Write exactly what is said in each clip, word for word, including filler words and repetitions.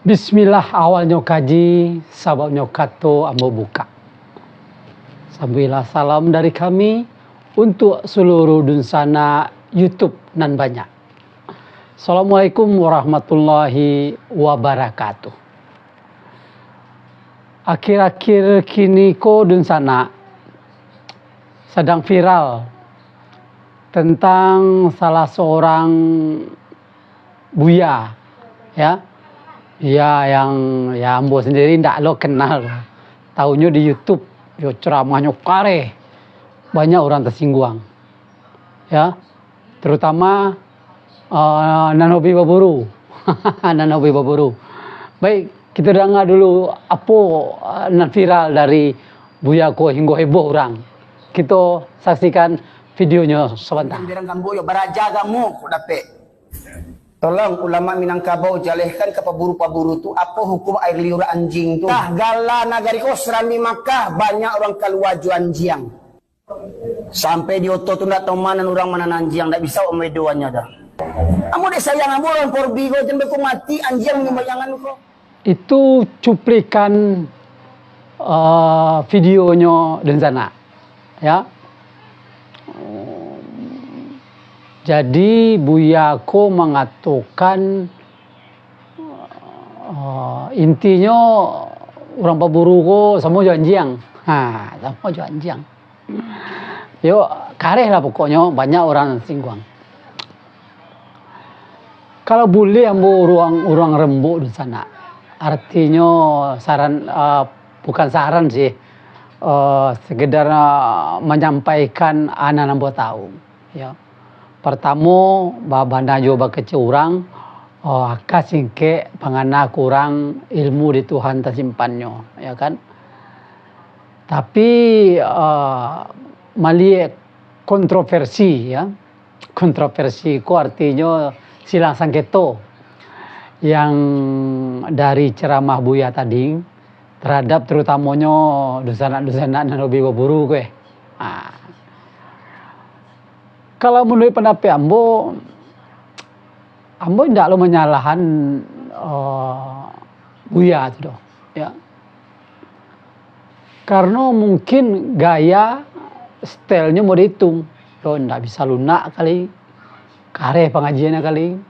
Bismillah awalnyo kaji, sababnyo kato ambo buka. Sambuilah salam dari kami untuk seluruh dunsanak YouTube nan banyak. Assalamualaikum warahmatullahi wabarakatuh. Akhir-akhir kini ko dunsanak sadang viral tentang salah seorang buya, ya. Ya, yang, ya, ambo sendiri ndak lo kenal. Taunyo di YouTube, yo ceramahnyo kareh. Banyak orang tersinggung. Ya. Terutama, eh, nan hobi baburu. Nan hobi baburu. Baik, kita dengar dulu apa, eh, nan viral dari Buya ko hinggo heboh urang. Kita saksikan videonyo sebentar. Jarang gambut yo, baraja kamu kok dapek. Tolong ulama Minangkabau jalehkan ka paburu-paburu tu, apo hukum air liur anjiang tu? Tah gala nagari ko Serambi Makkah, banyak urang kalua jo anjiang. Sampai di oto tu ndak tau ma nan urang ma nan anjiang, ndak bisa ambo bedoannyo doh. Ambo dek sayang ambo urang porbi ko, jan beko mati anjiang manyumbayangan ko. Itu cuplikan, eh, videonyo dunsanak, ya. Jadi, Buya ko mangatokan, eh, intinyo urang paburu ko samo jo anjiang. Ha, samo jo anjiang. Yo, kareh lah pokoknyo, banyak urang singgung. Kalau buliah ambo urang, urang rembuk dunsanak. Artinyo saran, eh, bukan saran sih, eh, sekedar, eh, manyampaikan a nan ambo tahu. Ya. Partamo, ba-, bana juo bakecek urang, eh, aka singkek pangana kurang ilmu di Tuhan tasimpannyo, ya kan? Tapi, eh, maliek kontroversi, ya. Kontroversi ko artinyo silang sangketo yang dari ceramah Buya tadi terhadap terutamonyo dunsanak-dunsanak nan hobi baburu ko, eh. Ha. Kalau manuruik pandapek ambo, ambo indak lo manyalahan, eh, Buya tu doh, ya. Karano mungkin gaya, stylnyo model itu. Yo, ndak bisa lunak kali. Kareh pangajiannyo kali.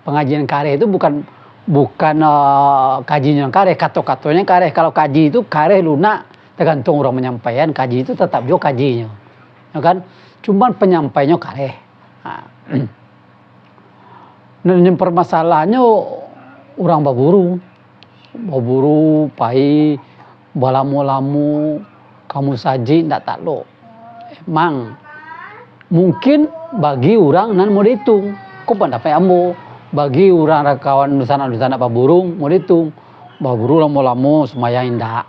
Pangajian kareh itu bukan, bukan, eh, kajinyo nan kareh, kato-katonyo kareh. Kalau kaji itu kareh lunak, tagantuang urang manyampaian, kaji itu tatap juo kajinyo. Ya kan? Cuman panyampainyo kareh. Ha. Nan, nan permasalahnyo urang baburu. Baburu, pai, balamo-lamo, ka musajik ndak talok. Emang, mungkin bagi urang nan model itu, ko pandapek ambo, bagi urang rakawan dunsanak-dunsanak paburu model itu, baburu lamo-lamo, sumbayang indak.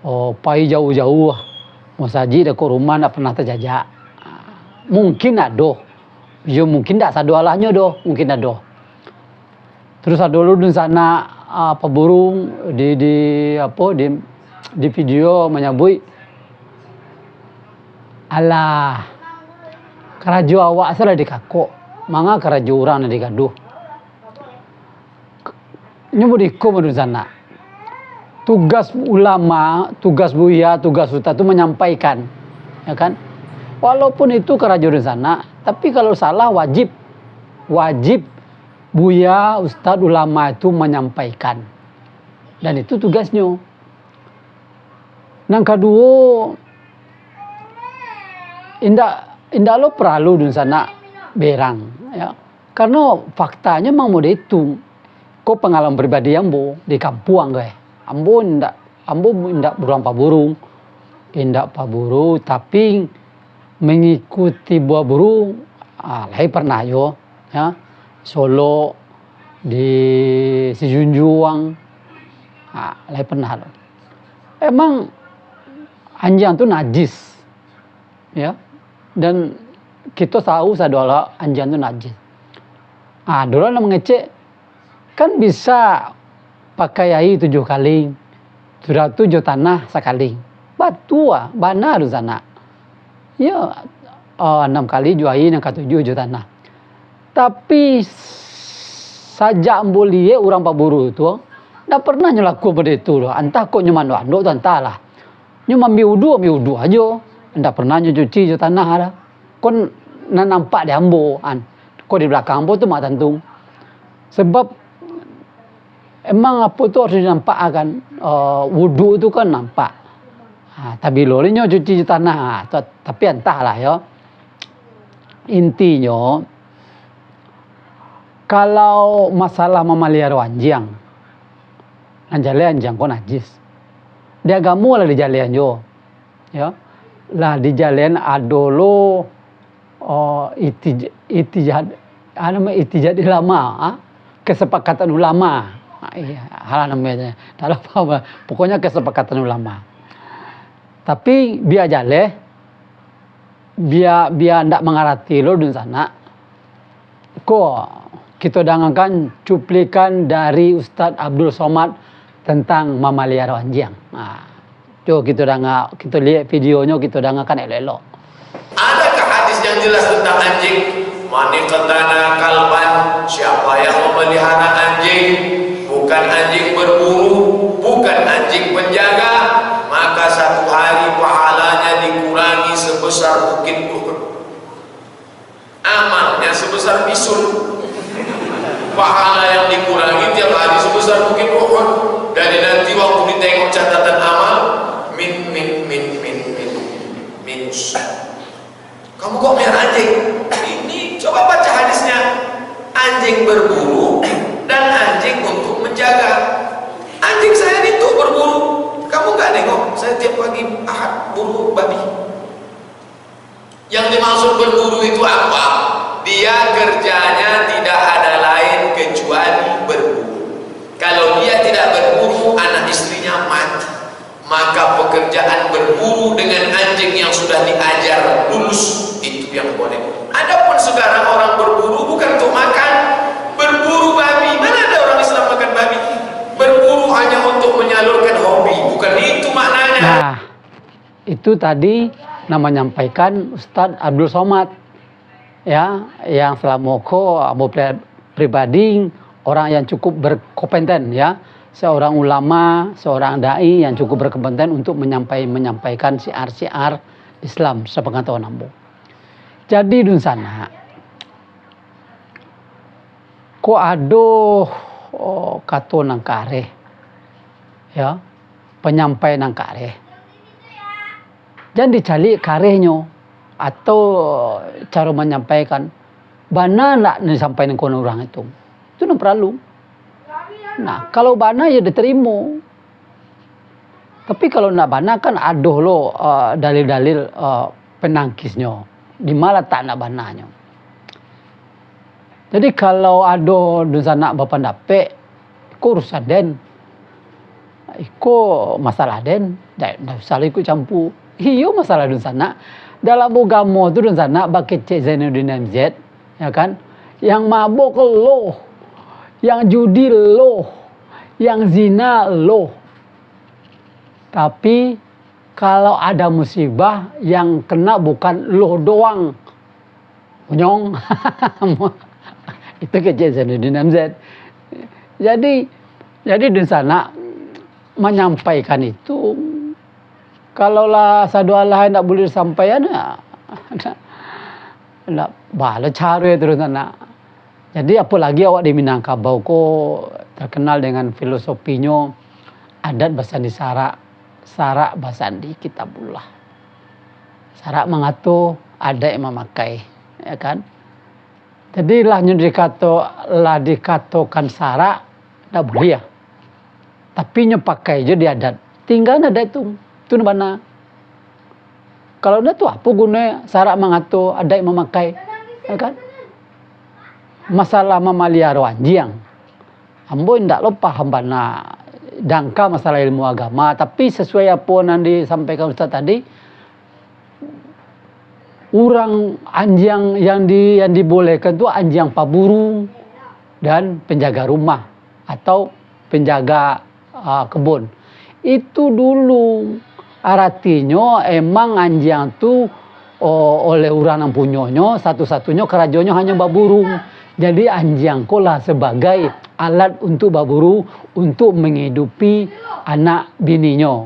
Oh, pai jauah-jauah, musajik dakek rumah ndak pernah tajajak. Mungkin ado, yo mungkin ndak sado alahnyo doh, mungkin ado. Terus ado lo dunsanak, ah, paburu di, di, apo, di, di video manyabuik, "Alah, karajo awak se lah dikakok, manga karajo urang nan digaduah." Nyo model iko dunsanak. Tugas ulama, tugas buya, tugas ustaz tu manyampaikan, ya kan? Walaupun itu karajo dunsanak, tapi kalau salah wajib, wajib buya, ustaz, ulama itu manyampaikan. Dan itu tugasnyo. Nan kaduo, indak, indak lo paralu dunsanak berang, ya. Karano faktanyo memang model itu. Ko pangalaman pribadi ambo di kampuang ko, eh. Ambo indak, ambo indak urang paburu, indak paburu, tapi mangikuti buah buru, ah, lai pernah juo, ya. Solok, di Sijunjuang, ah, lai pernah lo. Emang anjiang tu najis, ya. Dan kito tahu sado lah anjiang tu najis. Ah, dulu nan mangecek, kan bisa pakai aia tujuah kali, sudah tu jo tanah sakali. Batua, bana dunsanak. Ya, ah, anam kali jo aia, nan katujuah jo tanah. Tapi, Sajak ambo liek urang paburu tu, ndak pernah nyo lakuan pado itu doh. Antah kok nyo mandok-andok tu, antahlah. Nyo maambiak udu, ambiak udu ajo. Ndak pernah nyo cuci jo tanah doh. Ko nan nampak di ambo, an. Ko di balakang ambo tu mak tantu. Sebab emang apo tu harus dinampakkan, eh, wudu tu kan nampak. Ha, tabilo lai nyo cuci jo tanah, ha, tu, tapi antahlah yo. Intinyo, kalau masalah mamaliharo anjiang, nan jaleh anjiang ko najis. Di agamo lah dijaleh juo, yo. Lah dijaleh ado lo, oh, itij-, itijad, anu, itijad ulama, ah, kesepakatan ulama. Ah, iya, alah namonyo. Tak tahu apo. Pokoknyo kesepakatan ulama. Tapi bia jaleh, bia, bia ndak mangarati lo dunsanak. Ko, kito dangakan cuplikan dari Ustaz Abdul Somad tentang mamaliharo anjiang. Nah, co kito danga, kito liek videonyo, kito dangakan elok-elok. Adakah hadis yang jelas tentang anjing? "Man iqtana kalban," siapa yang memelihara anjing, bukan anjing berburu, bukan anjing penjaga, maka satu hari pahalanya dikurangi sebesar bukit Uhud. Amalnya sebesar bisul. Pahala yang dikurangi tiap hari sebesar bukit Uhud. Dari nanti waktu ditengok catatan amal, min, min, min, min, min, minus. Kamu kok merah anjing? Ini coba baca hadisnya. Anjing berburu dan anjing untuk menjaga. Anjing saya ini tuh berburu. Kamu nggak nengok? Saya tiap pagi Ahad buru babi. Yang dimaksud berburu itu apa? Dia kerjanya tidak ada lain kecuali berburu. Kalau dia tidak berburu, anak istrinya mati. Maka pekerjaan berburu dengan anjing yang sudah diajar lulus, itu yang boleh. Adapun sekarang orang berburu bukan untuk makan. Berburu babi, mana ada orang Islam makan babi? Berburu hanya untuk menyalurkan hobi, bukan itu maknanya. Nah, itu tadi nan manyampaikan Ustaz Abdul Somad, ya, yang salamo ko ambo pri-, pribadi orang yang cukup berkompeten, ya, seorang ulama, seorang dai yang cukup berkompeten untuk menyampai-, menyampaikan syiar-syiar Islam sepengetahuan ambo. Jadi dunsanak, kok ado, oh, kato nan kareh, ya, panyampai nan kareh. Jan dicaliak karehnyo atau caro manyampaikan, bana ndak nan disampaikan urang itu. Itu nan paralu. Nah, kalau bana, yo ditarimo. Tapi kalau ndak bana, kan ado lo, eh, dalil-dalil, eh, penangkisnyo. Di ma latak ndak bananyo. Jadi, kalau ado dunsanak bapandapek, iko urusan den, iko masalah den, ndak, ndak usah lah ikut campur. Iyo, masalah dunsanak. Dalam ugamo tu, dunsanak, bakecek Zainuddin M Z, ya kan, yang mabok lo, yang judi lo, yang zina lo. Tapi, kalau ada musibah, yang kena bukan lo doang. Unyong. Itu kecek Zainuddin M Z. Jadi, jadi dunsanak manyampaikan itu, kalau lah sado alah indak buliah disampaian, ya, ndak, ndak baa lo caro itu, dunsanak. Jadi, apolagi awak di Minangkabau ko terkenal dengan filosofinyo, adat basandi sarak, sarak basandi Kitabullah. Sarak mangato, adaik mamakai, ya kan? Jadi, lah nyo dikato, lah dikatokan sarak, ndak buliah. Tapi nyo pakai jo di adat. Tingga adat tu. Tu nan bana. Kalau ndak tu, apo gunonyo sarak mangato, adaik mamakai? Ya kan? Masalah mamaliharo anjiang, ambo indak lo paham bana dangka masalah ilmu agama, tapi sasuai apo nan disampaikan Ustaz tadi, urang anjiang yang di-, yang dibolehkan tu anjiang paburu dan penjaga rumah atau penjaga, ah, kebun. Itu dulu, aratinyo emang anjiang tu, o-, oleh urang nan punyonyo, satu-satunyo karajonyo hanyo baburu. Jadi anjiang ko lah sabagai alat untuak baburu, untuak mangidupi anak bininyo.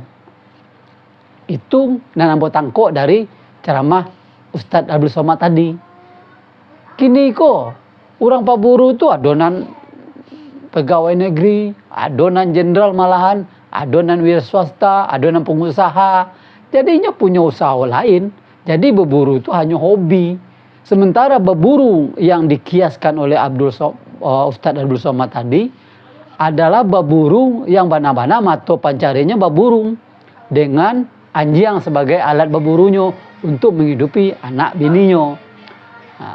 Itu nan ambo tangkok dari caramah Ustaz Abdul Somad tadi. Kini ko, urang paburu tu ado nan pegawai negeri, ado nan jenderal malahan, ado nan wira swasta, ado nan pengusaha. Jadi inyo punyo usaho lain. Jadi baburu tu hanyo hobi. Sementara baburu yang dikiaskan oleh Abdul So-, eh, Ustaz Abdul Somad tadi adalah baburu yang bana-bana mato pancarinyo baburu dengan anjiang sabagai alat baburunyo untuak mangidupi anak bininyo. Ha.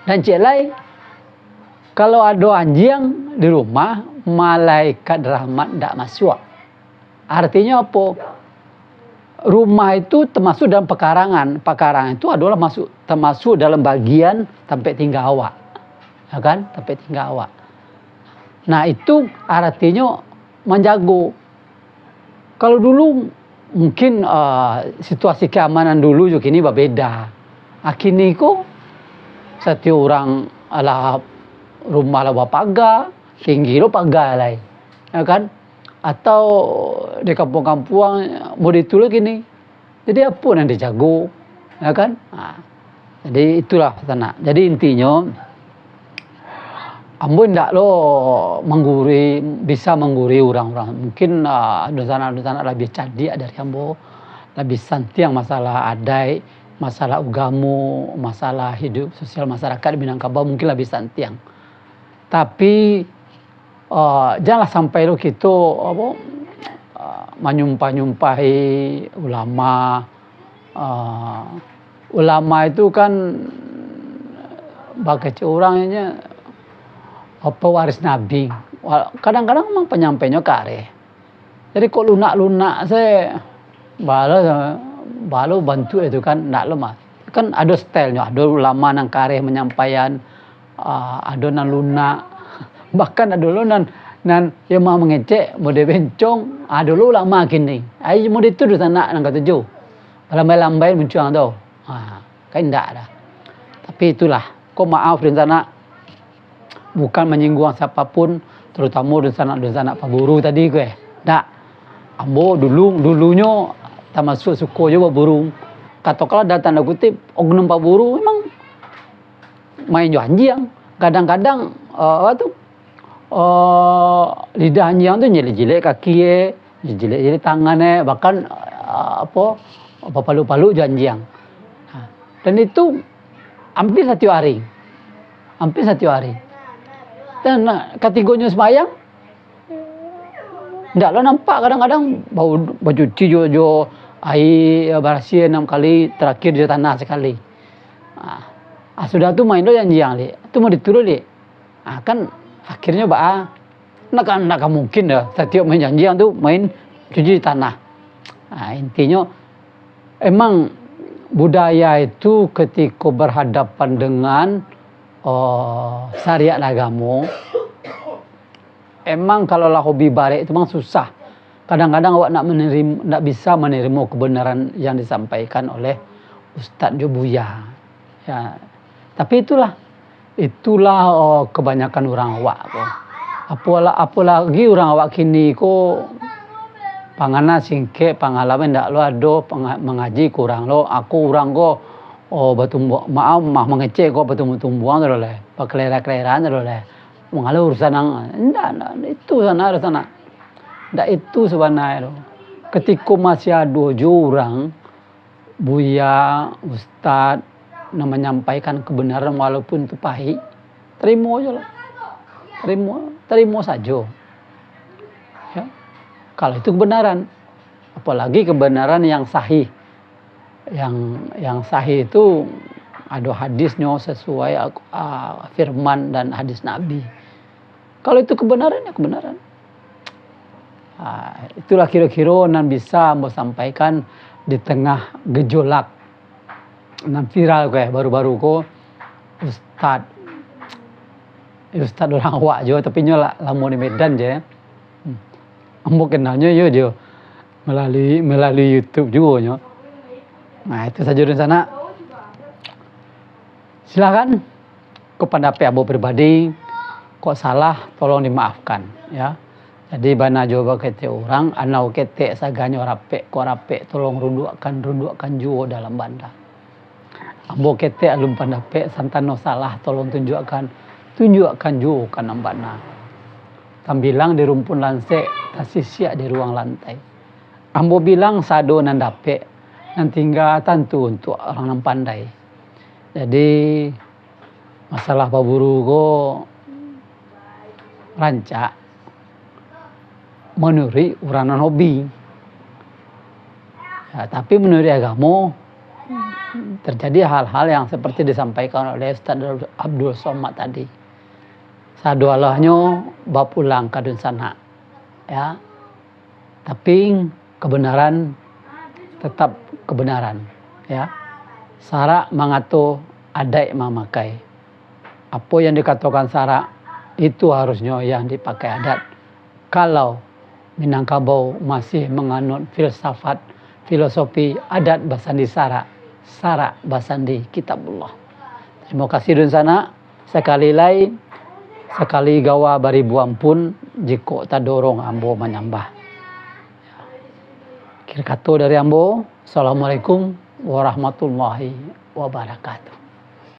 Dan ciek lai, kalau ado anjiang di rumah, malaikat rahmat ndak masuak. Artinyo apo? Rumah itu tamasuk dalam pakarangan. Pakarangan itu adolah masuk, tamasuk dalam bagian tampek tingga awak. Ya kan? Tampek tingga awak. Nah, itu artinyo manjago. Kalau dulu, mungkin, ah, situasi keamanan dulu jo kini babeda. Ah, kini ko, satiok urang, alah, rumah lah bapaga, tinggi lo paga lai. Ya kan? Atau di kampuang-kampuang, model itu lo kini. Jadi, apo nan dijago, ya kan? Ha. Jadi, itulah, sanak. Jadi, intinyo, ambo indak lo manggurui, bisa manggurui urang-urang. Mungkin, ah, dunsanak-dunsanak labiah cadiak dari ambo, labiah santiang masalah adaik, masalah ugamo, masalah hidup sosial masyarakat di Minangkabau, mungkin labiah santiang. Tapi, ah, janlah sampai lo kito, apo, ah, manyumpah-nyumpahi ulama. Ah, ulama itu kan, bakecek urang inyo, apo, waris Nabi. Wa-, kadang-kadang memang panyampaiannyo kareh. Jadi, kok lunak-lunak se, baa lo, baa lo bantuak itu kan, ndak lo mah. Kan ado stylnyo, ado ulama nan kareh manyampaian, ah, ado nan lunak, bahkan ado lo nan, nan yo mah mangecek, model bencong, ado lo ulama kini. Ai, model itu dunsanak nan katuju. Balambai-lambai muncuang tu. Ha, kan indak dah. Tapi itulah, ko maaf dunsanak, bukan manyingguang siapapun, tarutamo dunsanak-dunsanak paburu tadi ko, eh. Ndak. Ambo dulu, dulunyo tamasuak suko jo baburu. Katokanlah dalam tanda kutip, oknum paburu memang main jo anjiang. Kadang-kadang, eh, apa tu, eh, lidah anjiang tu nyilek-jilek kaki, eh, nyilek-jilek tangan, eh, bahkan, eh, apo, bapaluk-paluk jo anjiang. Ha. Dan itu hampir satiok hari. Hampir satiok hari. Dan, ah, katigonyo sumbayang, ndak lo nampak, kadang-kadang bau, bacuci jo, jo aia barasiah anam kali, tarakhir jo tanah sakali. Ah, ah, sudah tu main lo anjiang, Lik. Tu mau dituruik, Lik. Ah, kan akhirnyo baa, ndak ka, ndak ka mungkin doh, satiok main anjiang tu main cuci tanah. Ah, intinyo, emang budaya itu ketiko berhadapan dengan, oh, syariat agamo, emang kalau lah hobi barek tu memang susah. Kadang-kadang awak nak menerim-, nak bisa menerima kebenaran yang disampaikan oleh ustaz jo buya. Ya. Tapi itulah, itulah, oh, kebanyakan urang awak ko. Apola-, apolagi urang awak kini ko pangana singkek, pangalaman ndak lo ado, panga-, mangaji kurang lo. Ako urang ko, oh, batumbuah, maaf, mah mangecek ko batumbuah-tumbuahan tu lo lai, bakalera-kaleraan tu lo lai. Mangalo urusan ang, ndak, ndak, itu sanak, sanak. Ndak itu sabananyo tu. Ketiko masih ado jo urang, buya, ustaz, nan manyampaikan kebenaran walaupun tu pahik, tarimo jo lah. Tarimo, tarimo sajo. Ya. Kalau itu kebenaran, apolagi kebenaran yang sahih. Yang, yang sahih itu ado hadisnyo sesuai, ah, firman dan hadis Nabi. Kalau itu kebenaran, ya kebenaran. Ah, itulah kiro-kiro nan bisa ambo sampaikan di tengah gejolak nan viral ko, eh, baru-baru ko, ustaz. Eh, ustaz urang awak juo, tapi nyo la-, lamo di Medan je. Hmm. Ambo kenalnyo iyo juo melalui, melalui YouTube juo nyo. Nah, itu sajo dari sanak. Silakan. Ko pandapek ambo pribadi, kok salah, tolong dimaafkan, ya. Jadi, bana juo baketek urang, anau ketek saganyo rapek, kok rapek, tolong runduakkan, runduakkan juo dalam banda. Ambo ketek alun pandapek, santano salah, tolong tunjuakkan, tunjuakkan juo ka nan bana. Tambilang di rumpun lansek, tasisiak di ruang lantai. Ambo bilang sado nan dapek, nan tingga tantu untuak urang nan pandai. Jadi, masalah baburu ko rancak manuruik urang nan hobi. Ya, tapi manuruik agamo, terjadi hal-hal yang seperti disampaikan oleh Ustaz Abdul Somad tadi. Sadoalahnyo bapulang ka dunsanak. Ya. Tapi kebenaran tetap kebenaran, ya. Sarak mangato, adaik mamakai. Apo yang dikatokan sarak, itu harusnyo yang dipakai adat. Kalau Minangkabau masih manganut filsafat, filosofi adat basandi sarak, sarak basandi Kitabullah. Tarimo kasih dunsanak. Sakali lai, sakali gawa baribu ampun, jikok tadorong ambo manyambah. Akhir kato dari ambo, Assalamualaikum warahmatullahi wabarakatuh.